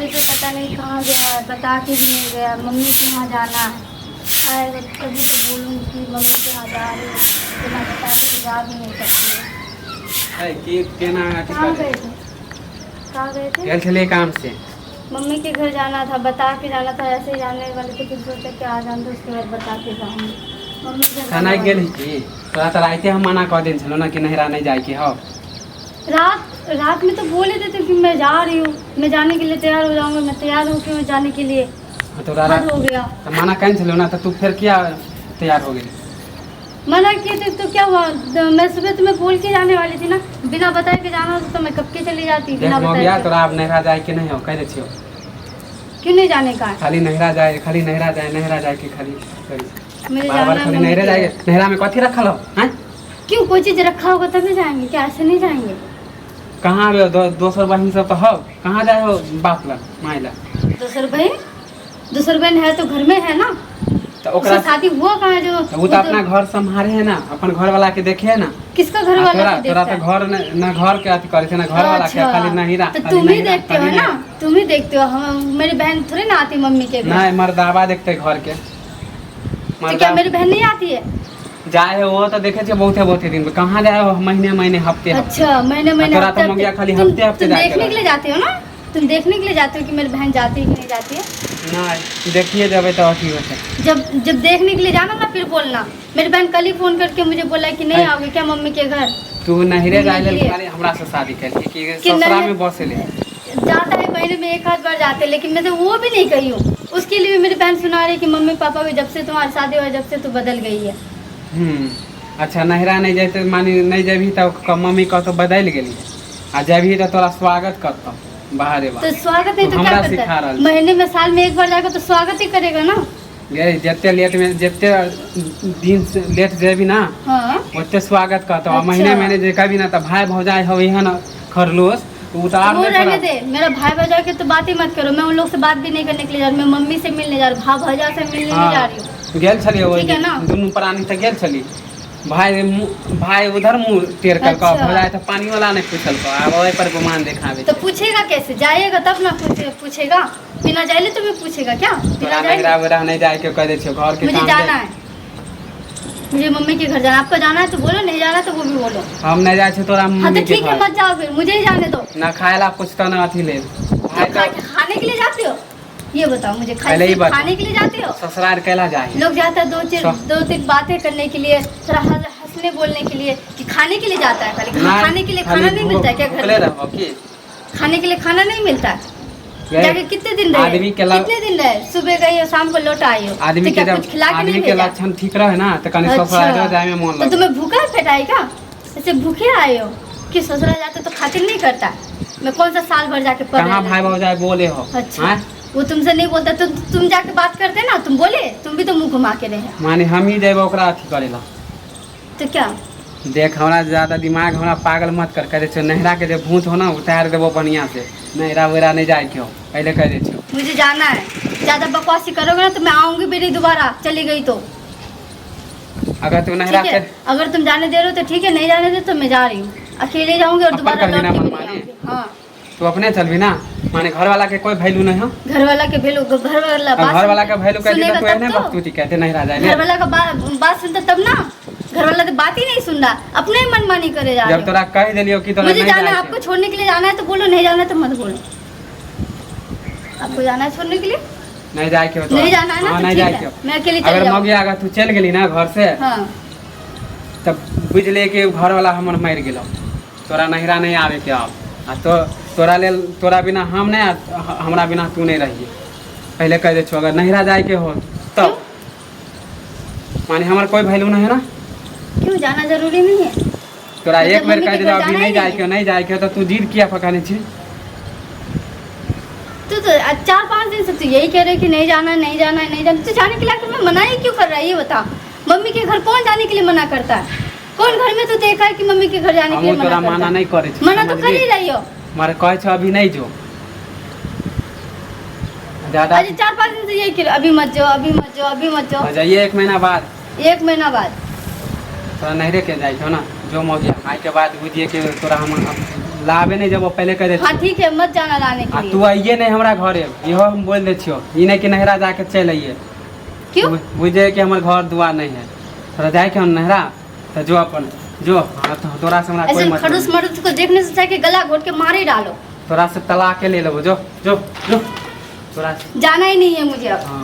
सुबह से पता नहीं कहाँ गया है, बता के भी नहीं गया। मम्मी के यहाँ जाना है, आएगा तभी तो बोलूँ कि मम्मी के यहाँ जा रही हूँ। बिना बता के तो जा भी नहीं सकती हूँ। है कि केना अथी कहाँ करे गए थे, कहाँ गए थे? गेल छलियै काम से। मम्मी के घर जाना था, बता के जाना था। ऐसे ही जाने वाले थे, फिर सोचा कि आ जाऊँ तो उसके बाद बता के जाऊँगी मम्मी के घर। थाना गेल ही की तोरा तऽ राइते हम मना कऽ देने छलहुँ ने कि नहिरा नहि जाइके हौ। रात रात में तो बोले थे कि मैं जा रही हूँ, मैं जाने के लिए तैयार हो जाऊँगी। मैं तैयार हूँ कि मैं जाने के लिए हाँ, तोरा हद हो गया। तऽ मना केने छलहुँ ने तऽ तू फेर किया तैयार हो गेली? मना किए थे तो क्या हुआ? मैं सुबह तुम्हें बोल के जाने वाली थी ना। बिना बताए के जाना होता तो मैं कब के चली जाती देख बिना बताए मगिया के। तोरा आब नहिरा जाइके नहि हौ, कहि दै छियौ। क्यों नहीं जाने का है? खाली नहिरा जाए, खाली नहिरा जाए, नहिरा जाए के खाली करै छै। मुझे बार बार जाना है खाली मम्मी नहिरे के जाए। घर। नहिरा में कथी रखल हौ हैं? क्यों, कोई चीज रखा होगा तभी जाएंगे क्या? ऐसे नहीं जाएंगे। कहाँ आबे दोसर बहिन सब तऽ हौ, कहाँ जाए हो बाप लग माय लग? दूसर बहन, दूसर बहन है तो घर में है ना। तऽ ओकरा उसका शादी हुआ कहाँ है जो? तऽ ओ तऽ अपना घर सम्हारे है ना, अपन घर वाला के देखे है ना। किसका घर आ वाला तोरा के तोरा देखता तऽ है? घर न न घर के अथी करै छै ना घर वाला के, अच्छा, खाली नहिरा तो खाली तुम ही नहिरा, देखते हो खाली ना। नहिरा। तुम ही देखते हो, हम मेरी बहन थोड़ी ना आती मम्मी के घर। नहीं, मर्दाबा देखते घर के। तो क्या मर्दा मेरी बहन नहीं आती है? जाए है वो तो देखे छे बहुते बहुते दिन में, कहाँ जाए हो महीने महीने हफ्ते हफ्ते। अच्छा, महीने महीने, तोरा तो हफ्ते मंगिया हफ्ते। खाली तुम हफ्ते हफ्ते तुम जाके देखने के रहै। लिए जाते हो ना? तुम देखने के लिए जाते हो कि मेरी बहन जाती है कि नहीं जाती है? नहीं, देखिए जेबै तऽ अथी होतै। जब जब देखने के लिए जाना ना, फिर बोलना। मेरी बहन कल ही फोन करके मुझे बोला कि नहीं अरे। आओगे क्या मम्मी के घर? तू नहिरे जाए घूमने के लेल लिए। खाली हमरा से शादी केलही कि कि ससुरा नहीं- में बसेले? जाता है, महीने में एक आध बार जाते हैं, लेकिन मैं तो वो भी नहीं गई हूँ। उसके लिए भी मेरी बहन सुना रही कि मम्मी पापा भी जब से तुम्हारी शादी हुआ जब से तू बदल गई है। हम्म, अच्छा, नहिरा नहि जैते मानी नहि जेबही तऽ मम्मी कहतौ बदलि गेली, आ जेबही तऽ तोरा स्वागत करतौ बाहरे तो बाहर। स्वागत नहीं तू तो क्या हमरा करता सिखा है? रहल छी। महीने में साल में एक बार जाकर तो स्वागत ही करेगा ना। गे जते लेट में जते दिन से लेट जेबही ना ओते स्वागत करतौ, आ अच्छा। महीने महीने जे कभी ना तऽ भाय भौजाइ हौ एहन खरलोस ओ तऽ आर वो नहि रहने तोरा। दे, मेरा भाई भौजा के तो बात ही मत करो। मैं उन लोग से बात भी नहीं करने के लिए जा रही, मैं मम्मी से मिलने जा रही हूँ, भाई भौजा से मिलने नहीं जा रही हूँ। हँ, गेल छलियै ओहि ठीक है ना? दुनू प्राणी तऽ गेल छलियै, भाय भाय उधर मुँह टेढ़ कलकौ। अच्छा। भौजाइ तऽ पानी वाला नहि पूछलकौ, आब ओहि पर गुमान देखाबै। तो पूछेगा कैसे? जाइएगा तब ना पूछे, पूछेगा। बिना जाइले तुम्हें पूछेगा क्या? तोरा बिना जाइले? नहिरा उहरा नहि जाइके कहि दै छियौ, घरके मुझे काम जाना देख। है, मुझे मम्मी के घर जाना है। आपको जाना है तो बोलो, नहीं जाना है तो वो भी बोलो। हम नहि जाइ छियौ तोरा हाँ मम्मी तो के ठीक है, घर। मत जाओ फिर, मुझे ही जाने दो। ना खाए ला पूछतो ना अथी लेल भाय। तो तऽ खाने के लिए जाते हो? ये बताओ मुझे, पहले ही खाने बताओ। खाने के लिए जाते हो? ससुराल कैला जाइ? लोग जाता है दो चीज दो तीन बातें करने के लिए, थोड़ा हंसने बोलने के लिए, कि खाने के लिए जाता है खाली? खाने के लिए खाना नहीं मिलता है क्या घर भूखले में? रहबो की? खाने के लिए खाना नहीं मिलता है? गए। जाके कितने दिन रहे? आदमी के कितने दिन रहे? सुबह गई हो, शाम को लौट आई हो। आदमी तो के क्या जब कुछ खिला के आदमी नहीं के भेजा? लक्षण ठीक रहे ना तऽ कनि ससुराल जाय में मोन तो लगे। तुम्हें भूखा पेटाई का ऐसे भूखे आए हो कि ससुराल जाते तो खातिर नहीं करता? मैं कौन सा साल भर जाके पढ़ कहाँ रही भाई हूँ? भौजाइ बोले हो? अच्छा। आँय? वो तुमसे नहीं बोलता तो तुम जाके बात करते ना। तुम बोले, तुम भी तो मुंह घुमा के रहे। माने हमही जेबै ओकरा अथी करै ला? तो क्या? देख, हमरा ज्यादा दिमाग हमरा पागल मत कर, कह दै छियौ। नहिरा के जे भूत हो ना उतारि देबो बढ़िया से। नहिरा उहरा नहि जाय के हो, पहिले कह दै छियौ। मुझे जाना है। ज्यादा बकवासी करोगे ना तो मैं आऊंगी भी नहीं दोबारा, चली गई तो। अगर तू नहिरा ठीक है के अगर तुम जाने दे रहे हो तो ठीक है, नहीं जाने दे तो मैं जा रही हूँ, अकेले जाऊंगी और अपन दोबारा कर लौट बिना के भी नहीं मनमानी। आऊंगी। हाँ। तू अपने चलबी ना, माने घर वाला के कोई वैल्यू नहीं हो? घर वाला के वैल्यू, घर वाला बात घर वाला के वैल्यू कहती सुनेगा तो तू तब एहने तो। बकतूती कहते नहिरा जाय घर ले। वाला का बात सुनता तब ना। घर वाला तो बात ही नहीं सुन रहा, अपने ही मनमानी करे जा रहे जब हो। तोरा कहि देलियौ कि तोरा मुझे नहीं जाना है, जाय आपको के। छोड़ने के लिए जाना है तो बोलो, नहीं जाना है तो मत बोलो। आपको जाना है छोड़ने के लिए? नहीं जाय के हो तोरा। नहीं जाना है ना हाँ, तो नहीं ठीक जाय है, के हो। मैं अकेली चली अगर जाऊंगी। मौगी अगर तू चलि गेली ना घर से हाँ। तब बुझि ले कि घर वाला हमर मरि गेलौ, तोरा नहिरा नहीं आवे के आब। आ तो तोरा लेल तोरा बिना हम नहीं आ, हमरा बिना तू नहीं रहिए, पहले कह दै छियौ। अगर नहिरा जाय के हो तब माने हमर कोई वैल्यू नहीं है ना? क्यों, जाना जरूरी नहीं है? तोरा मतलब एक बेर मम्मी कह के देलौ घर अभी जाना नहीं ही जाय नहीं के हो, नहीं जाय के हो तऽ तू जिद किया पकाने छी? तू तो 4-5 दिन से तू यही कह रहे कि नहीं जाना है, नहीं जाना है, नहीं जाना। तो जाने के लिए तुम्हें मना ही क्यों कर रहा है, ये बता। मम्मी के घर कौन जाने के लिए मना करता है? कौन घर में तो देखा है कि मम्मी के घर जाने के लिए हमहूँ मना तोरा करता मना है? नहीं करै छी। मना तो कर समझली? ही रही हो। मारे कहै छौ अभी नहीं जो ज्यादा। अरे 4-5 दिन से यही कह रहे, अभी मत जाओ, अभी मत जाओ, अभी मत जाओ। हो जाइए एक महीना बाद। एक महीना बाद। तोरा नहिरे के जाइ छौ ना, जो मौगी आइ के बाद बुझिए कि तोरा हम लाबे नहीं जब पहले कह दे। हाँ ठीक है, मत जाना लाने के आ लिए। तू आइए नहीं हमरा घरे, इहो हम बोल दे छियो, ई नहीं कि नहरा जाके चल आइए। क्यों? बुझे कि हमर घर दुआर नहीं है, तोरा जाए के हम नहरा तो जो अपन जो। हाँ, तो तोरा से हमरा कोई ऐसे मतलब खड़ूस नहीं। मर्द को देखने से चाहे गला घोट के मार ही डालो। तोरा से तलाक के ले लेबो, जो जो जो तोरा से। जाना ही नहीं है मुझे अब। हाँ।